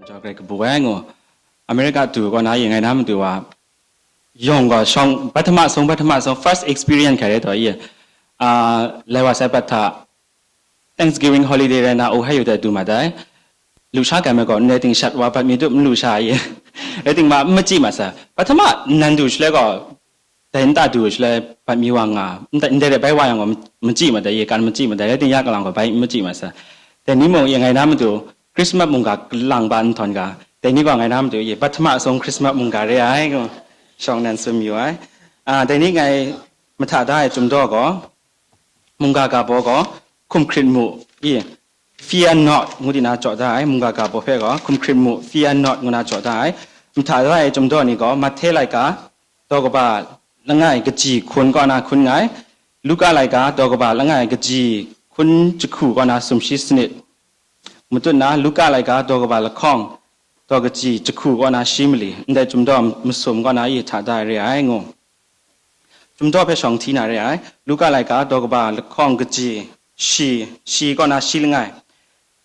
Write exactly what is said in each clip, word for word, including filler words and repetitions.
Jaw grai kabu ai ngu. America du kaw na ye ngai na madu wa yawng gaw shawng pahtama sung, pahtama sung first experience hkrai re taw ye. Ah, lai wa sai pat hta Thanksgiving holiday rai na, Ohio de du ma dai. Lu sha kai me gaw, ndai ting shat wa bat mi du, n lu sha ye. Rai ting ma, n maji ma sa. Pahtama nan du shaloi gaw, dai nta du shaloi bat mi wa nga, nta, ndai de bai wa yang gaw, maji ma dai, ye kan maji ma dai, rai ting ya kalang gaw, bai n maji ma sa. Dai ni mung ye ngai na madu, Christmas mungga kalang ba nhtawm ga, dai ni gaw ngai na madu, ye pahtama sung Christmas mungga re ai, gaw, shawng nan tsun yu ai. Ah, dai ni ngai mahta da ai chyum daw gaw, mungga ga baw gaw, hkum hkrit mu, i, fear not, ngu di na jaw da ai, mungga ga baw hpe gaw, hkum hkrit mu, fear not, ngu na jaw da ai. Mahta da ai chyum daw ni gaw, Mahte laika, daw kaba langai kaji hkun kaw na hkun nngai, Luka laika, daw kaba langai kaji hkun jahku kaw na sumshi sanit, matut na Luka laika, daw kaba lahkawng, daw kaji jahku kaw na shi mali, ndai chyum daw masum kaw na i hta da ai re ai, ngu. Chyum daw hpe shawng hti na re ai. Luka laika daw kaba lahkawng kaji shi, shi kaw na shi langai.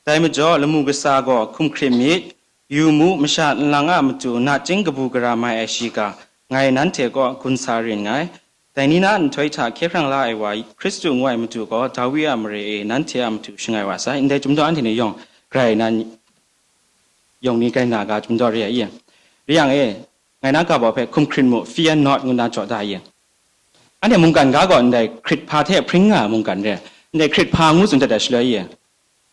Dai majaw, lamu kasa gaw hkum hkrit myit, yu mu, masha nlang a matu nachying kabu gara mai ai shiga, ngai nanhte kaw gun sa rin nngai. Dai ni na nhtoi hta hkye hkrang la ai wa, Hkristu ngu ai matu gaw, Dawi a mare e nanhte a matu shangai wa sai. Ndai chyum daw anhte ni yawng grai nan yawng ni grai na ga chyum daw re ai. Re yang e, ngai na ga baw hpe hkum hkrit mu, fear not, ngu na jaw da ye. Anhte mungkan ga gaw ndai hkrit hpa hte hpring nga ai mungkan re ai. Ndai hkrit hpa ngu tsun dat ai shaloi ye.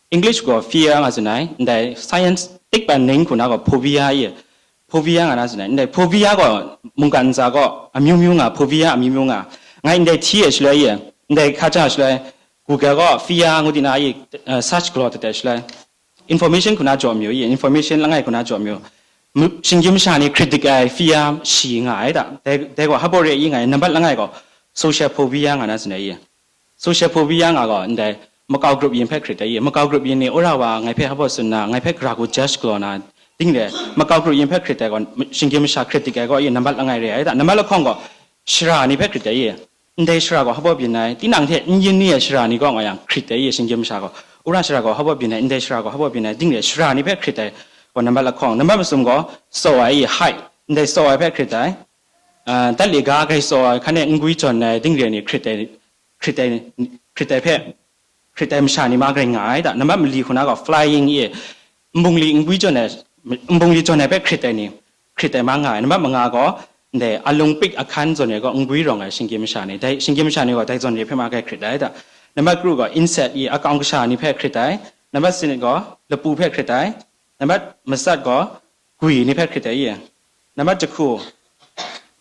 English gaw fear nga tsun ai, ndai science သိပ္ပံနည်း hku na gaw phobia ye. Phobia nga na tsun ai, ndai phobia gaw mungkan ntsa gaw amyu myu nga, phobia amyu myu nga. Ngai ndai hti ai shaloi ye, ndai hkaja shaloi, Google gaw fear ngu di na ye, eh, search galaw dat ai shaloi. Information hku na jaw mayu ye, information langai hku na jaw mayu. Mu-, shinggyim masha ni critic ai fear shi nga ai da. Dai, dai gaw hpa baw re i nga ai, nambat langai gaw social phobia nga na tsun ai ye. Social phobia nga gaw ndai makau group yin hpe critic ai ye. Makau group yin ni wora wa ngai hpe hpa baw tsun na, ngai hpe gara hku judge galaw na, ding re, makau group yin hpe critic ai gaw, shinggyim masha critic ai gaw ye, nambat langai re ai da. Nambat lahkawng gaw shara ni hpe critic ai ye. Ndai shara gaw hpa baw byin ai, tinang hte n yin ni ai shara ni gaw nga yang hkrit ai ye, shinggyim masha gaw. Wora shara gaw hpa baw byin ai, ndai shara gaw hpa baw byin ai, ding re shara ni hpe hkrit ai gaw nambat lahkawng, nambat masum gaw tsaw ai ye, height, ndai tsaw ai hpe hkrit ai. Ah, dat le ga grai tsaw ai, hkan e n gwi jawn ai, ding re ni hkrit ai, hkrit ai, hkrit ai hpe, hkrit ai masha ni ma grai nga ai da. Nambat mali hku na gaw flying ye, nbungli n gwi jawn ai, nbungli jawn ai hpe hkrit ai ni, hkrit ai ma nga ai. Nambat manga gaw, ndai Olympic ahkan zawn re gaw n gwi rawng ai shinggyim masha ni, dai shinggyim masha ni gaw dai zawn re hpe ma grai hkrit ai da. Nambat kru gaw insect ye, akawng kasha ni hpe hkrit ai. Nambat sanit gaw lapu hpe hkrit ai. Nambat matsat gaw gwi ni hpe hkrit ai ye. Nambat jahku,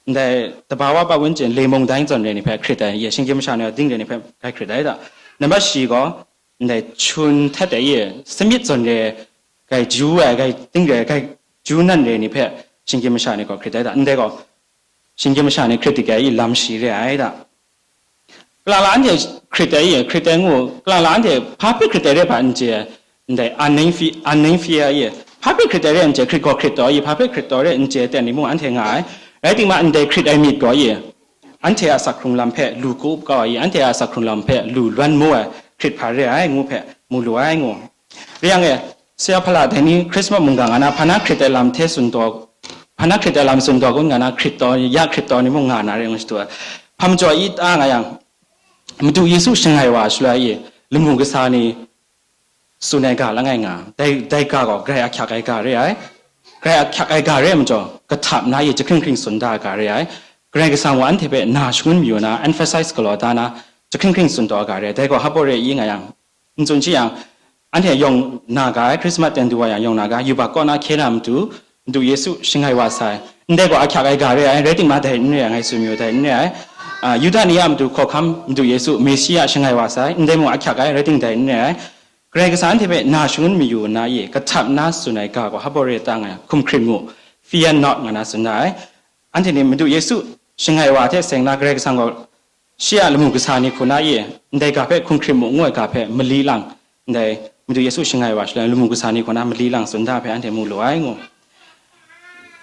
ndai tabawa patwun chyen lemung dai zawn re ni hpe hkrit ai ye, shinggyim masha ni gaw ding re ni hpe grai hkrit ai da. Nambat shi gaw, ndai chun htet ai ye, samyit zawn re, grai ju ai, grai ding re, grai ju nan re ni hpe shinggyim masha ni gaw hkrit ai da. Ndai gaw, shinggyim masha ni critic ai i lam shi re ai da. Kala la anhte hkrit ai ye, hkrit ai ngu, kala la anhte hpa hpe hkrit ai re hpa n chye, ndai unnamed fe-, unnamed fear ye, hpa hpe hkrit ai re n chye, hkrit gaw hkrit taw ye, hpa hpe hkrit taw re n chye, ten ni mung anhte nga ai. Rai timung, ndai hkrit ai myit gaw ye, anhte a asak hkrung lam hpe lu kup kau ai ye, anhte a asak hkrung lam hpe lu lwan mu ai hkrit hpa re ai ngu hpe mu lu ai ngu. Re yang e, sara hpala dai ni Christmas mungga nga na, hpa na hkrit ai lam hte tsun taw, hpa na hkrit ai lam tsun taw kun nga na, hkrit taw, ya hkrit taw ni mung nga na re ngu shadu ai. Hpa majaw i ta nga yang, Madu Yesu shangai wa shaloi e, lamu kasa ni tsun ai ga langai nga, dai, dai ga gaw Karai ahkyak ai ga re ai. Karai ahkyak ai ga re ai majaw, kahtap na e jahkring hkring tsun da ai ga re ai. Karai Kasang gaw anhte hpe na shangun mayu na, emphasize galaw da na, jahkring hkring tsun taw ai ga re ai. Dai gaw hpa baw re i nga yang, n tsun shi yang, anhte yawng na ga ai, Christmas ten du wa yang yawng na ga, yubak kaw na hkye na matu, Madu Yesu shangai wa sai. Ndai gaw ahkyak ai ga re ai, rai timung dai n re ai, ngai tsun mayu dai n re ai. Ah, Yuda ni a matu hkawhkam Madu Yesu Mesiya shangai wa sai, ndai mung ahkyak ai, rai timung dai n re ai. Karai Kasang anhte hpe na shangun mayu nna ye, kahtap nna tsun ai ga gaw hpa baw re ta nga yang, hkum hkrit mu, fear not, nga na tsun da ai. Anhte ni Madu Yesu shangai wa hte seng na Karai Kasang gaw shi a lamu kasa ni hku na ye, ndai ga hpe hkum hkrit mu ngu ai ga hpe mali lang, ndai Madu Yesu shangai wa shaloi lamu kasa ni hku na mali lang tsun da hpe anhte mu lu ai ngu.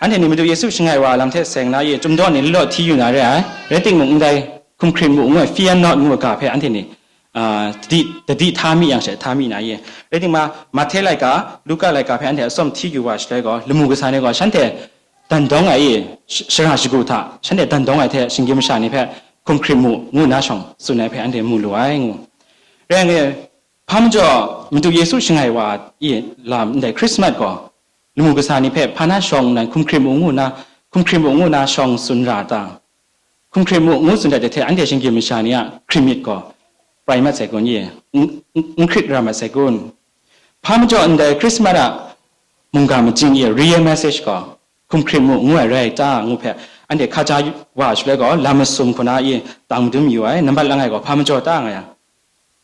Anhte ni Madu Yesu shangai wa lam hte seng na ye, chyum daw ni law hti yu na re ai, rai timung, ndai hkum hkrit mu ngu ai, fear not ngu ai ga hpe anhte ni a, tadi, tadi hta mi yang she hta mi na i. Rai timung, Mahte laika, Luka laika hpe anhte atsawm hti yu wa shaloi gaw, lamu kasa ni gaw shanhte dan dawng ai i, sh-, shara shagu hta, shanhte dan dawng ai hte shinggyim masha ni hpe hkum hkrit mu, ngu nna shawng tsun ai hpe anhte mu lu ai, ngu. Rai nme, hpa majaw Madu Yesu shangai wa i lam ndai Christmas gaw, lamu kasa ni hpe hpa na shawng nnan hkum hkrit mu ngu nna, hkum hkrit mu ngu nna shawng tsun ra ta? Hkum hkrit mu ngu tsun dat de hte, anhte shinggyim masha ni a hkrit myit gaw prai mat sai kun i, n-, n-, n hkrit ra mat sai kun? Hpa majaw ndai Christmas a mungga majing i real message gaw, hkum hkrit mu ngu ai rai ta, ngu hpe anhte hkaja wa shaloi gaw, lam masum hku na i tang madun mayu ai, nambat langai gaw hpa majaw ta nga yang,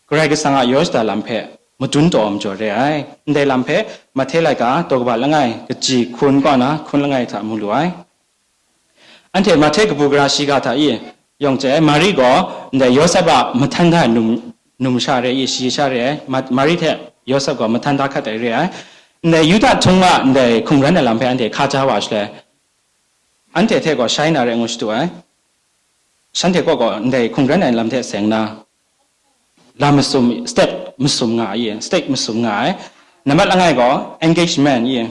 Karai Kasang a yaw shada lam hpe madun taw majaw re ai. Ndai lam hpe Mahte laika daw kaba langai, kaji hkun kaw na hkun langai hta mu lu ai. Anhte Mahte kabu gara shiga hta i yawng chye ai, Mari gaw ndai Yawsep a mahtan da num, num sha re i, shayi sha re ai, Ma-, Mari hte Yawsep gaw mahtan da hkat ai re ai. Ndai Yuda htung a ndai hkungran ai lam hpe anhte hkaja wa shaloi, anhte hte gaw shai na re ngu shadu ai. Shanhte kaw gaw ndai hkungran ai lam hte seng na, lam masum, step masum nga ai, step masum nga ai. Nambat langai gaw engagement i,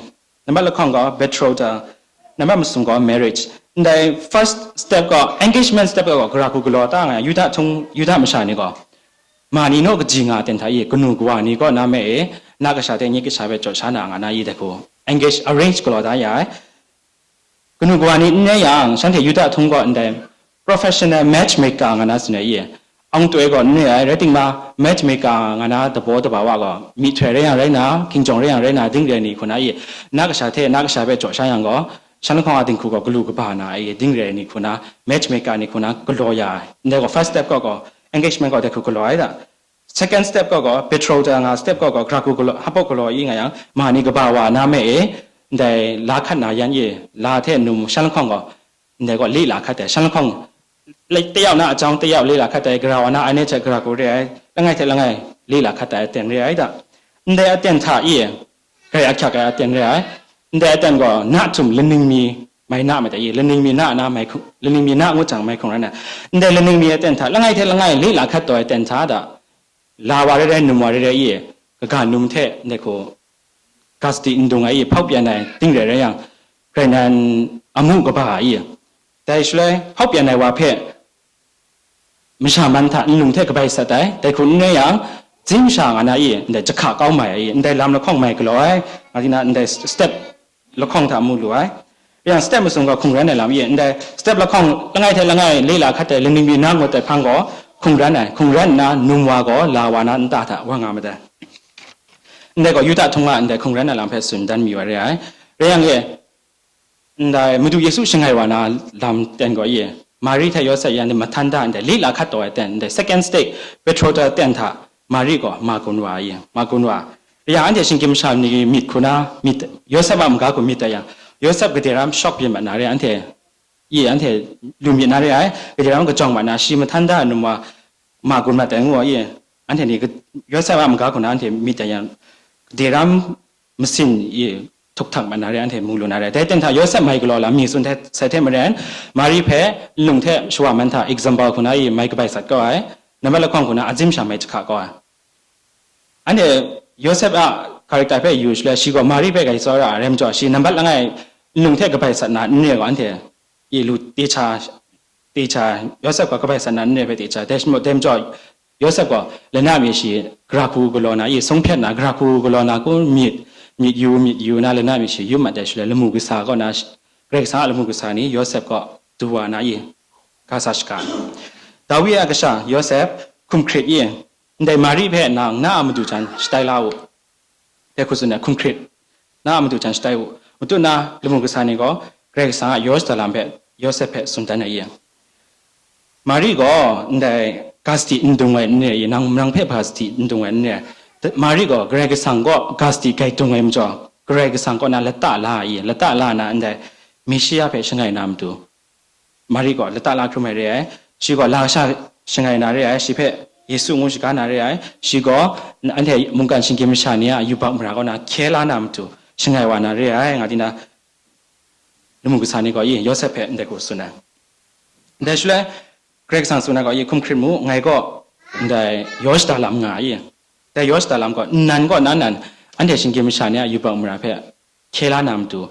nambat lahkawng gaw betrothal, nambat masum gaw marriage. Ndai first step gaw, engagement step gaw gara hku galaw ta nga ai, Yuda htung, Yuda masha ni gaw, ma ni naw kaji nga ten hta i, kanu kawa ni kaw na me e, na kasha hte nyit kasha hpe jaw sha na nga na i dai hku, engage, arrange galaw da ya ai. Kanu kawa ni n re yang, shanhte Yuda htung gaw ndai professional matchmaker nga na tsun ai i, ang toi gaw n re ai, rai timung, matchmaker nga na dabaw dabawa gaw, myihtoi rai yang rai na, hkinjawng rai yang rai na, ding re ai ni hku na i, na kasha hte na kasha hpe jaw sha yang gaw, shan lahkawng a dinghku gaw galu kaba na ai, ding re ai ni hku na, matchmaker ni hku na galaw ya ai. Ndai gaw first step gaw, gaw engagement gaw dai hku galaw ai da. Second step gaw gaw, betrothal nga step gaw gaw, gara hku galaw, hpaw galaw i nga yang, ma ni kaba wa na me e, ndai la hkat na yan e, la hte num shan lahkawng gaw, ndai gaw le la hkat ai, shan lahkawng, le, tayau na a jawng tayau le la hkat ai, gara wa na ai ni hte gara hku re ai, langai hte langai le la hkat ai aten re ai da. Ndai aten hta i, grai ahkyak ai aten re ai. Ndai aten gaw na htum laning mi mai na mat ai, laning mi na na mai hku, laning mi na ngut jang mai hkungran ai. Ndai laning mi aten hta, langai hte langai le la hkat taw ai aten hta da, la wa rai rai, num wa rai rai i, kaga num hte ndai hku ga sadi n dung ai i, hpau pyan ai ding rai rai yang, grai nan amu kaba ai i. Dai shaloi, hpau pyan ai wa hpe masha man hta nlung hte kabai sat ai, dai hku n rai yang, zim sha nga na i, ndai jahka kau mai ai i, ndai lam lahkawng mai galaw ai, nga di na, ndai step lahkawng hta mu lu ai. Yang step masum gaw hkungran ai lam i, ndai step lahkawng langai hte langai le la hkat ai, laning mi na ngut ai hpang gaw hkungran ai, hkungran nna num wa gaw la wa na nta hta wa nga mat ai. Ndai gaw Yuda htung a ndai hkungran ai lam hpe tsun dan mayu ai re ai. Rai yang e, ndai Madu Yesu shangai wa na lam ten gaw i, Mari hte Yawsep yan ni mahtan da ndai le la hkat taw ai ten, ndai second step, betrothal ten hta, Mari gaw ma gun wa i, ma gun wa. Rai yang anhte shinggyim masha ni myit hku na, myit, Yawsep a maga hku myit dat yang, Yawsep gade ram shawk byin mat na re, anhte, i, anhte lu myit na re ai, gade ram kajawng mat na, shi mahtan da ai num wa ma gun mat ai ngu wa i, anhte ni ga-, Yawsep a maga hku na anhte myit dat yang, gade ram masin i htuk htak mat na re, anhte mu lu na re. Dai ten hta Yawsep mai galaw lam mi tsun hte, sai hte maren, Mari hpe nlung hte shawa man hta example hku na i mai kabai sat kau ai, nambat lahkawng hku na azim sha mai jahka kau ai. Anhte Yawsep a character hpe yu shaloi, shi gaw Mari hpe grai tsawra ai rai majaw, shi nambat langai nlung hte kabai sat na n re gaw, anhte i lu techa, techa, Yawsep gaw kabai sat na n re hpe techa, dai majaw, dai majaw, Yawsep gaw lana mi shi gara hku galaw na i, sung hpyat na, gara hku galaw na, ku myit, myit yu, myit yu na, lana mi shi yup mat ai shaloi, lamu kasa kaw na, Karai Kasang a lamu kasa ni Yawsep gaw du wa na i, ga sa shaga. Dawi a kasha Yawsep, hkum hkrit i, ndai Mari hpe nang na a madu jan shatai la u. Dai hku tsun ai, hkum hkrit, na a madu jan shatai u. Matu na lamu kasa ni gaw Karai Kasang a yaw shada lam hpe Yawsep hpe tsun dan ai i, Mari gaw ndai ga sadi n dung ai n re i, nang, nang hpe ga sadi n dung ai n re. Mari gaw Karai Kasang kaw ga sadi grai dung ai majaw, Karai Kasang kaw na lata la ai i, lata la na ndai Meshia hpe shangai na matu, Mari gaw lata la hkrum ai re ai, shi gaw lasha shangai na re ai, shi hpe Yesu ngu shaga na re ai, shi gaw anhte mungkan shinggyim masha ni a yubak mara kaw na hkye la na matu shangai wa na re ai, nga di na, lamu kasa ni gaw i Yawsep hpe ndai hku tsun ai. Ndai shaloi, Karai Kasang tsun ai gaw i, hkum hkrit mu, ngai gaw ndai yaw shada lam nga ai. Dai yaw shada lam gaw, nnan kaw na nan, anhte shinggyim masha ni a yubak mara hpe hkye la na matu,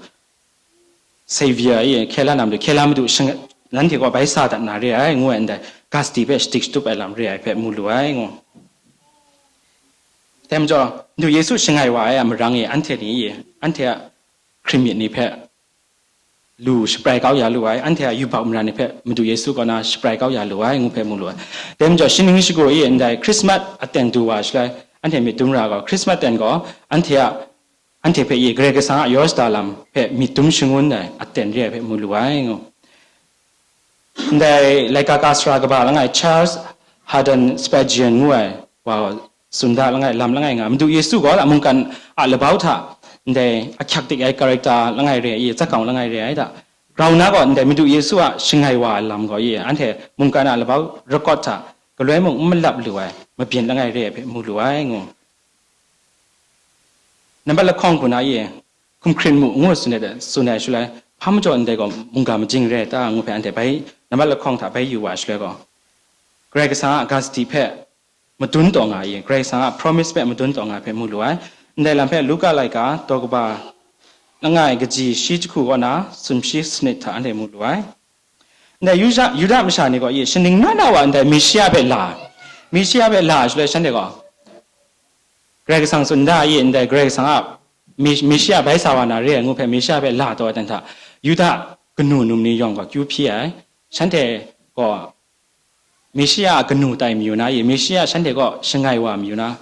Saviour e hkye la na matu, hkye la matu, shing-, nanhte gaw bai sa dat na re ai, ngu ai ndai, Gasti hpe shadik shatup ai lam re ai hpe mu lu ai, ngu. Dai majaw, Madu Yesu shangai wa ai a marang e anhte ni, anhte a hkrit myit ni hpe lu shaprai kau ya lu ai, anhte a yubak mara ni hpe Madu Yesu kaw na shaprai kau ya lu ai, ngu hpe mu lu ai. Dai majaw, shaning shagu e ndai Christmas aten du wa shaloi, anhte myit dum ra gaw, Christmas aten gaw anhte a, anhte hpe i Karai Kasang a yaw shada lam hpe myit dum shangun ai aten re ai hpe mu lu ai, ngu. Ndai laika ka sara kaba langai Charles Haddon Spurgeon ngu ai wa tsun da langai, lam langai nga, Madu Yesu gaw mungkan a labau hta ndai ahkyak dik ai character langai re ai, zakgang langai re ai hta, grau na gaw ndai Madu Yesu a shangai wa ai lam gaw i, anhte mungkan a labau rakawt hta galoi mung n malap lu ai, mabyin langai re ai hpe mu lu ai, ngu. Nambat lahkawng hku na i, hkum hkrit mu, ngu tsun ai, tsun ai shaloi, hpa majaw ndai gaw mungga majing re ai ta, ngu hpe anhte bai, nambat lahkawng hta bai yu wa shaloi gaw, Karai Kasang a Gasti hpe madun taw nga i, Karai Kasang a promise hpe madun taw nga hpe mu lu ai. Ndai lam hpe Luka laika daw kaba langai kaji shi jahku kaw na sumshi sanit hta anhte mu lu ai. Ndai Yuda, Yuda masha ni gaw i, shaning naw na wa ndai Meshia hpe la, Meshia hpe la shaloi shanhte gaw, Karai Kasang tsun da i, ndai Karai Kasang a Mi-, Meshia bai sa wa na re ai ngu hpe Meshia hpe la taw ai dan hta, Yuda kanu num ni yawng gaw kyu hpyi ai. Shanhte gaw Meshia a kanu tai mayu na i, Meshia shanhte kaw shangai wa mayu na,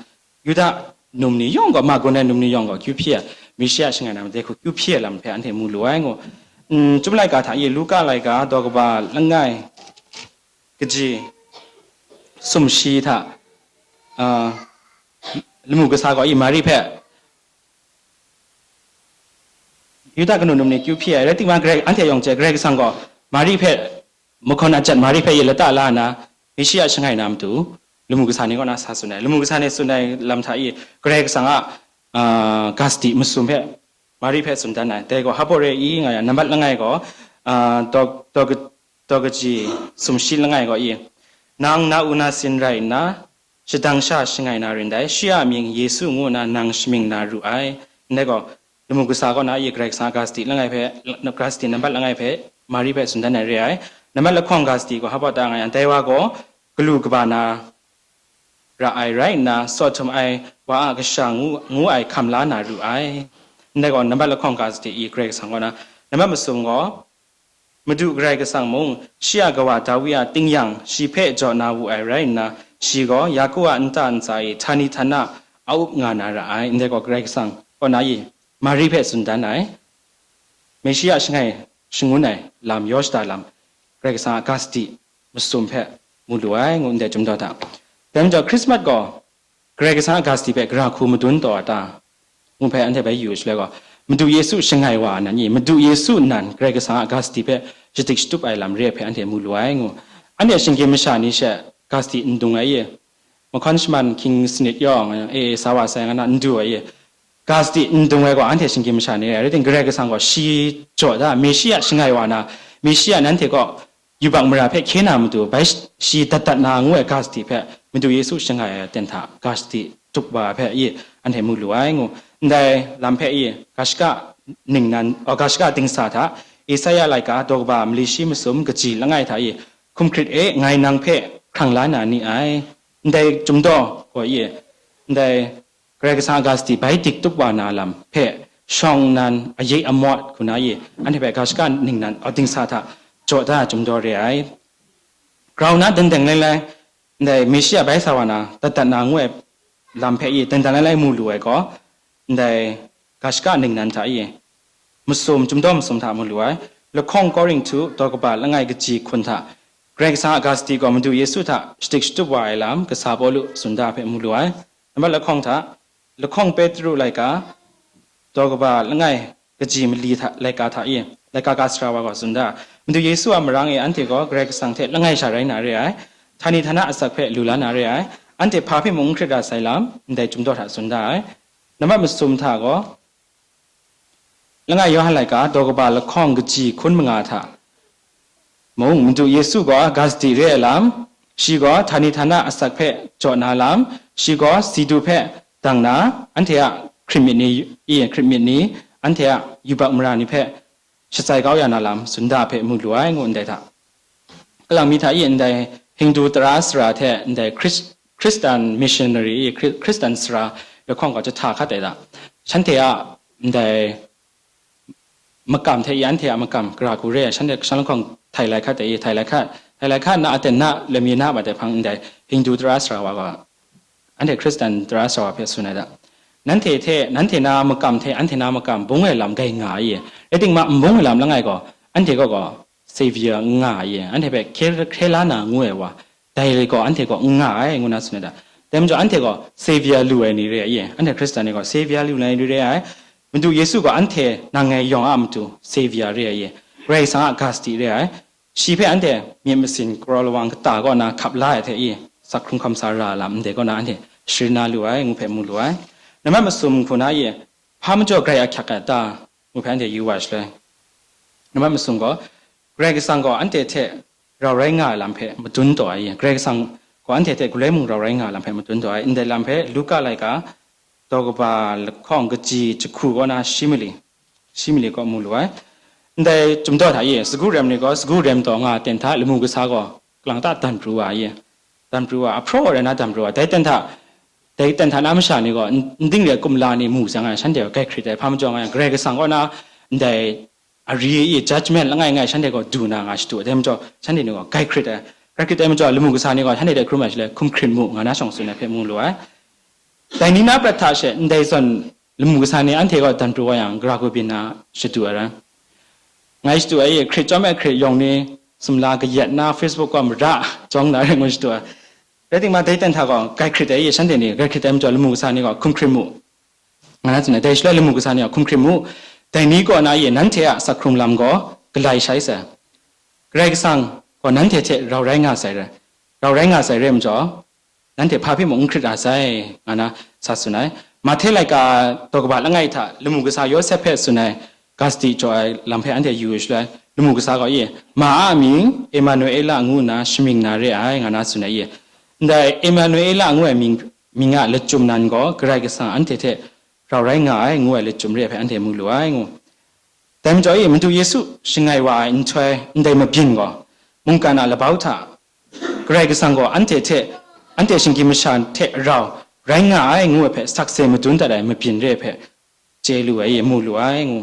Yuda num ni yawng gaw, ma gun ai num ni yawng gaw kyu hpyi ai, Meshia shangai na made hku kyu hpyi ai lam hpe anhte mu lu ai, ngu. N, Chyum laika hta i, Luka laika daw kaba langai kaji sumshi hta, a, lamu kasa gaw i Mari hpe, Yuda kanu num ni kyu hpyi ai, rai timung, Karai, anhte yawng hte Karai Kasang gaw Mari hpe, mahkawn a jat Mari hpe i lata la nna, Meshia shangai na matu, lamu kasa ni kaw na sa tsun ai. Lamu kasa ni tsun ai lam hta i, Karai Kasang a, a, Gasti masum hpe Mari hpe tsun dan ai. Dai gaw, hpa baw re i nga yang, nambat langai gaw, a, daw, daw, daw kaji sumshi langai gaw i, nang na u na sin rai nna, shadang sha shangai na rin dai, shi a mying Yesu ngu nna nang shamying na ru ai. Ndai gaw, lamu kasa kaw na i Karai Kasang a Gasti langai hpe, Gasti nambat langai hpe, Mari hpe tsun dan ai re ai. Nambat lahkawng Gasti gaw hpa baw ta nga yang, dai wa gaw galu kaba na ra ai rai nna, sawt htum ai wa a kasha ngu, ngu ai hkam la na ru ai. Ndai gaw, nambat lahkawng Gasti i Karai Kasang kaw na, nambat masum gaw, Madu Karai Kasang mung, shi a kawa Dawi a tingnyang shi hpe jaw na wu ai rai nna, shi gaw Yaku a nta ntsa e htani htana a up nga na ra ai. Ndai gaw Karai Kasang kaw na i Mari hpe tsun dan ai, Meshia shangai shangun ai lam, yaw shada lam, Karai Kasang a Gasti masum hpe mu lu ai, ngu ndai Chyum daw hta. Dai majaw, Christmas gaw Karai Kasang a Gasti hpe gara hku madun taw a ta? Ngu hpe anhte bai yu shaloi gaw, Madu Yesu shangai wa nan i, Madu Yesu nan Karai Kasang a Gasti hpe shadik shatup ai lam re hpe anhte mu lu ai, ngu. Anhte shinggyim masha ni she Gasti n dung ai i, mahkawn shaman hkying sanit yawng, e, e, sa wa sai nga na n du ai i, Gasti n dung ai gaw, anhte shinggyim masha ni rai, rai tim, Karai Kasang gaw shi jaw da, Meshia shangai wa na, Meshia nanhte kaw yubak mara hpe hkye na matu, bai shi dat dat na ngu ai Gasti hpe Madu Yesu shangai ai aten hta Gasti tup wa ai hpe i anhte mu lu ai, ngu. Ndai lam hpe i, ga shaka ningnan, o, ga shaka dingsa hta, Isaya laika daw kaba mali shi masum kaji langai hta i, hkum hkrit e, ngai nang hpe hkrang la na ni ai. Ndai Chyum daw gaw i, ndai Karai Kasang a Gasti bai dik tup wa na lam hpe shawng nnan aye amawt hku na i, anhte hpe ga shaka ningnan, o, dingsa hta jaw da Chyum daw re ai. Grau na ding ding lai lai, ndai Meshia bai sa wa na, dat dat na ngu ai lam hpe i ding ding lai lai mu lu ai gaw, ndai ga shaka ningnan hta i, masum, Chyum daw masum hta mu lu ai. Lahkawng Korinhtu daw kaba langai kaji hkun hta, Karai Kasang a Gasti gaw Madu Yesu hta shadik shatup wa ai lam, kasa Pawlu tsun da hpe mu lu ai. Nambat lahkawng hta, lahkawng Petru laika, daw kaba langai kaji mali hta, laika hta i, laika ka sara wa gaw tsun da, Madu Yesu a marang e anhte gaw Karai Kasang hte langai sha rai na re ai, htani htana asak hpe lu la na re ai, anhte hpa hpe mung n hkrit ra sai lam, ndai Chyum daw hta tsun da ai. Nambat masum hta gaw, Langai Yawhan laika, daw kaba lahkawng kaji hkun manga hta mung, Madu Yesu gaw Gasti re ai lam, Shi gaw htani htana asak hpe jaw na lam, shi gaw Sidu hpe dang na, anhte a hkrit myit ni, i hkrit myit ni, anhte a yubak mara ni hpe shatsai kau ya na lam, sunda hpe mu lu ai, ngu ndai hta. Kalang mi hta i ndai Hindu tara sara hte ndai Khris-, Khristan missionary i Khri-, Khristan sara lahkawng gaw jahta hkat ai da. Shanhte a ndai makam hte i anhte a makam gara hku re ai, shanhte shan lahkawng htai lai hkat ai, htai lai hkat, htai lai hkat na, aten na, lami na, mat ai hpang ndai Hindu tara sara wa gaw, anhte Khristan tara sara wa hpe tsun ai da. Nanhte hte, nanhte na makam hte anhte na makam bung ai lam grai nga ai, rai timung, n bung ai lam langai gaw, anhte gaw gaw Saviour n nga ai, anhte hpe hkye, hkye la na ngu ai wa, dai gaw anhte gaw n nga ai, ngu na tsun ai da. Dai majaw anhte gaw Saviour lu ai ni re ai, anhte Hkristan ni gaw Saviour lu ai ni re ai. Madu Yesu gaw anhte nang ngai yawng a matu Saviour re ai, Karai Kasang a ga sadi re ai. Shi hpe anhte myit masin karaw lawang kata kaw na hkap la ai hte i, sak hkrung hkam sa ra lam ndai kaw na anhte sharin na lu ai, ngu hpe mu lu ai. Nambat masum hku na i, hpa majaw grai ahkyak ai ta, ngu hpe anhte yu wa shaloi, nambat masum gaw, Karai Kasang gaw anhte hte rau rai nga ai lam hpe madun taw ai, Karai Kasang gaw anhte hte galoi mung rau rai nga ai lam hpe madun taw ai, ndai lam hpe Luka laika daw kaba lahkawng kaji jahku kaw na shi mali, shi mali kaw mu lu ai. Ndai chyum daw hta e, sagu rem ni gaw sagu rem taw nga ten hta lamu kasa gaw kalang ta dan pru wa ai, dan pru wa, ahpraw rai na dan pru wa, dai ten hta, dai ten hta na masha ni gaw n-, ndai re kumla ni mu jang ai, shanhte gaw grai hkrit ai, hpa majaw nga yang, Karai Kasang kaw na ndai ari i judgment langai ngai shanhte gaw du na nga shadu ai, dai majaw shanhte ni gaw grai hkrit ai, grai hkrit ai majaw lamu kasa ni gaw shanhte hte hkrum ai shaloi hkum hkrit mu, nga na shawng tsun ai hpe mu lu ai. Dai ni na prat hta she ndai zawn lamu kasa ni anhte gaw dan pru wa yang, gara hku byin na shadu ai rai. Ngai shadu ai e, hkrit chyawm ai hkrit yawng ni sumla kayat na, Facebook gaw mara jawng na rai ngu shadu ai. Rai timung, dai ten hta gaw grai hkrit ai e, shanhte ni grai hkrit ai majaw lamu kasa ni gaw hkum hkrit mu, nga na tsun ai. Dai shaloi lamu kasa ni gaw hkum hkrit mu, dai ni kaw na e, nanhte a sak hkrung lam gaw galai shai sai. Karai Kasang gaw nanhte hte rau rai nga sai rai, rau rai nga sai rai majaw, nanhte hpa hpe mung n hkrit a sai, nga na sa tsun ai. Mahte laika daw kaba langai hta lamu kasa Yawsep hpe tsun ai, ga sadi jaw ai lam hpe anhte yu shaloi, lamu kasa gaw e, ma a amying Emanuela ngu nna shamying na re ai, nga na tsun ai e. Ndai Emanuela ngu ai mying, mying a lachyum nan gaw Karai Kasang anhte hte rau rai nga ai, ngu ai lachyum re ai hpe anhte mu lu ai, ngu. Dai majaw e, Madu Yesu shangai wa ai nhtoi ndai mabyin gaw, mungkan a labau hta Karai Kasang gaw anhte hte, anhte shinggyim masha hte rau rai nga ai, ngu ai hpe sakse madun dat ai mabyin re ai hpe chye lu ai, mu lu ai, ngu.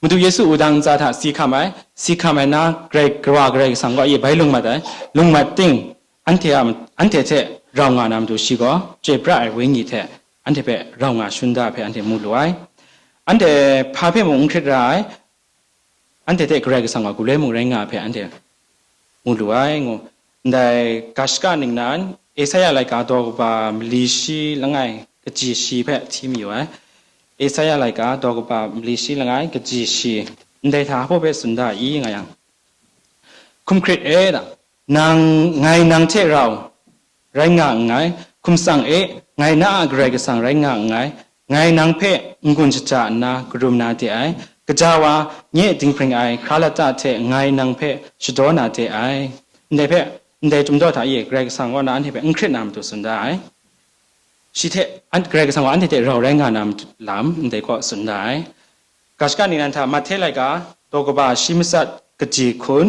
Madu Yesu wudang ntsa hta si hkam ai, si hkam ai na, Karai, Kawa Karai Kasang gaw e bai lung mat ai, lung mat ting, anhte a, anhte hte rau nga na matu shi gaw, chyoi pra ai Wenyi hte anhte hpe rau nga shun da hpe anhte mu lu ai. Anhte hpa hpe mung n hkrit ra ai, anhte hte Karai Kasang gaw galoi mung rai nga ai hpe anhte mu lu ai, ngu. Ndai ga shaka ningnan, Esaia laika daw kaba mali shi langai kaji shi hpe hti mayu ai. Esaia laika daw kaba mali shi langai kaji shi, ndai hta hpa hpe tsun da i, nga yang, hkum hkrit e da, nang, ngai nang hte rau rai nga nngai, hkum tsang e, ngai na a Karai Kasang rai nga nngai, ngai nang hpe n-gun shaja nna karum na de ai, gaja wa, nye dinghpring ai hkra lata hte ngai nang hpe shadaw na de ai. Ndai hpe, ndai chyum daw hta e Karai Kasang kaw na anhte hpe n hkrit na matu tsun da ai. Shi hte an-, Karai Kasang gaw anhte hte rau rai nga na matu lam ndai kaw tsun da ai. Ga shaka ningnan hta Mahte laika daw kaba shi matsat kaji hkun,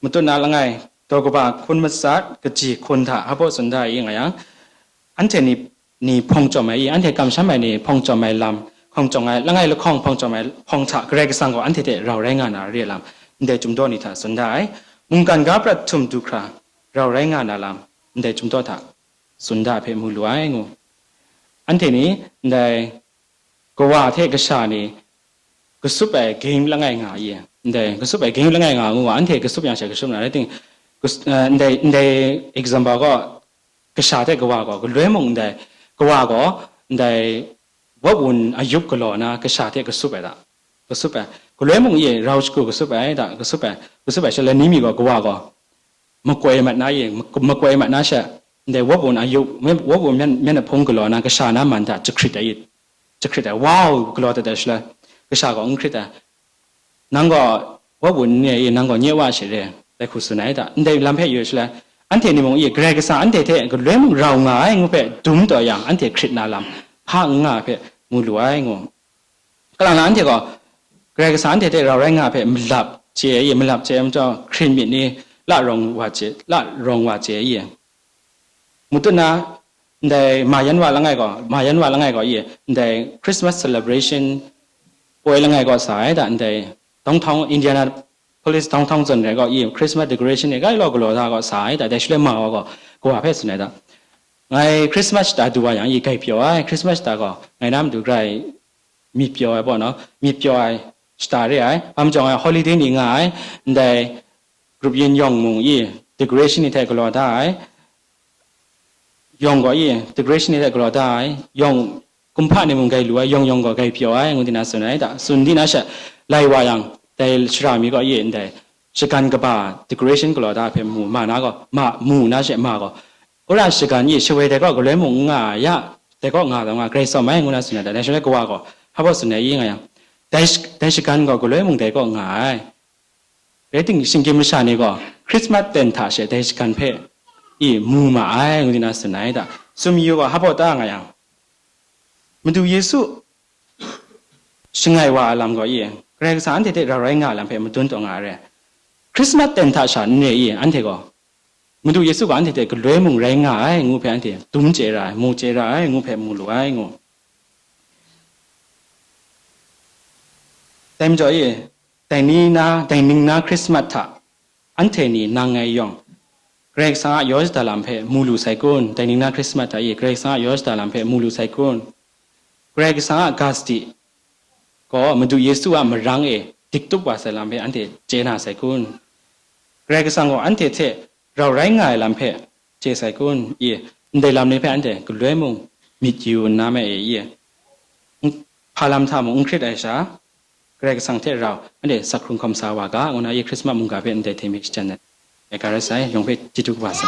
matut na langai daw kaba hkun matsat kaji hkun hta hpa tsun da i, nga yang, anhte ni, ni hpawng chyawm ai i, anhte kamsham ai ni hpawng chyawm ai lam, hpawng chyawm ai, langai lahkawng hpawng chyawm ai hpawng hta Karai Kasang gaw anhte hte rau rai nga na re lam, ndai chyum daw ni hta tsun da ai. Mungkan ga prat htum du hkra rau rai nga na lam, ndai chyum daw hta tsun da hpe mu lu ai, ngu. Anhte ni ndai kawa hte kasha ni kasup ai game langai nga ye, ndai kasup ai game langai nga ngu wa, anhte kasup yang she kasup na rai ting, kas-, eh, ndai, ndai example gaw, kasha hte kawa gaw galoi mung ndai, kawa gaw ndai wap wun ayup galaw na kasha hte kasup ai da, kasup ai, galoi mung ye rau shagu kasup ai da, kasup ai, kasup ai shaloi ni mi gaw kawa gaw makoi mat na ye, mak-, makoi mat na she, ndai wap wun ayup, wap wun myen, myen ahpung galaw na kasha na man hta jahkrit ai, jahkrit ai, wow, galaw dat ai shaloi, kasha gaw n hkrit ai. Nang gaw wap wun n re ai, nang gaw nye wa she re, dai hku tsun ai da. Ndai lam hpe yu shaloi, anhte ni mung i Karai Kasang anhte hte galoi mung rau nga ai ngu hpe dum taw yang, anhte hkrit na lam hpa n nga ai hpe mu lu ai ngu. Kalang na anhte gaw Karai Kasang anhte hte rau rai nga ai hpe malap chye ai i, malap chye ai majaw, hkrit myit ni la rawng wa chye, la rawng wa chye ai i. Mutut na, ndai ma yan wa langai gaw, ma yan wa langai gaw i, ndai Christmas celebration poi langai gaw sa ai da, ndai downtown Indianapolis downtown zawn rai gaw i, Christmas decoration ni gai law galaw da gaw sa ai da, dai shaloi ma wa gaw, kawa hpe tsun ai da. Ngai Christmas shata du wa yang i, gai pyaw ai, Christmas shata gaw ngai na matu grai myit pyaw ai baw naw, myit pyaw ai shata re ai, hpa majaw ngai holiday ni nga ai, ndai group yin yawng mung i, decoration ni hte galaw da ai, yawng gaw i, decoration ni hte galaw da ai, yawng kumhpa ni mung gai lu ai, yawng yawng gaw gai pyaw ai, ngu di na tsun ai da. Tsun di na sha, lai wa yang, dai shara mi gaw i, ndai shagan kaba decoration galaw da ai hpe mu, ma na gaw, ma, mu na she ma gaw, wora shagan i, shawoi dai kaw galoi mung n nga ya, dai kaw nga taw nga, grai tsawm ai, ngu na tsun ai da. Dai shaloi kawa gaw, hpa baw tsun ai i nga yang, dai sh-, dai shagan gaw galoi mung dai kaw nga ai. Rai ting, shinggyim masha ni gaw Christmas ten hta she dai shagan hpe i mu ma ai, ngu di na tsun ai da. Tsun mayu gaw hpa baw ta nga yang, Madu Yesu shangai wa ai lam gaw i, Karai Kasang anhte hte rau rai nga ai lam hpe madun taw nga ai re. Christmas ten hta sha n re i, anhte gaw Madu Yesu gaw anhte hte galoi mung rai nga ai ngu hpe anhte dum chye ra ai, mu chye ra ai ngu hpe mu lu ai ngu. Dai majaw e, dai ni na, dai ning na Christmas hta anhte ni nang ngai yawng, Karai Kasang a yaw shada lam hpe mu lu sai kun? Dai ning na Christmas hta e, Karai Kasang a yaw shada lam hpe mu lu sai kun? Karai Kasang a ga sadi gaw Madu Yesu a marang e dik tup wa sai lam hpe anhte chye na sai kun? Karai Kasang gaw anhte hte rau rai nga ai lam hpe chye sai kun? I, ndai lam ni hpe anhte galoi mung myit yu nna me e, i, hpa lam hta mung n hkrit ai sha, Karai Kasang hte rau anhte sak hkrung hkawm sa wa ga, ngu na i Hkrismat mungga hpe ndai hte mi shachyen ai. Ai ga rai sai, yawng hpe chyeju kaba sa.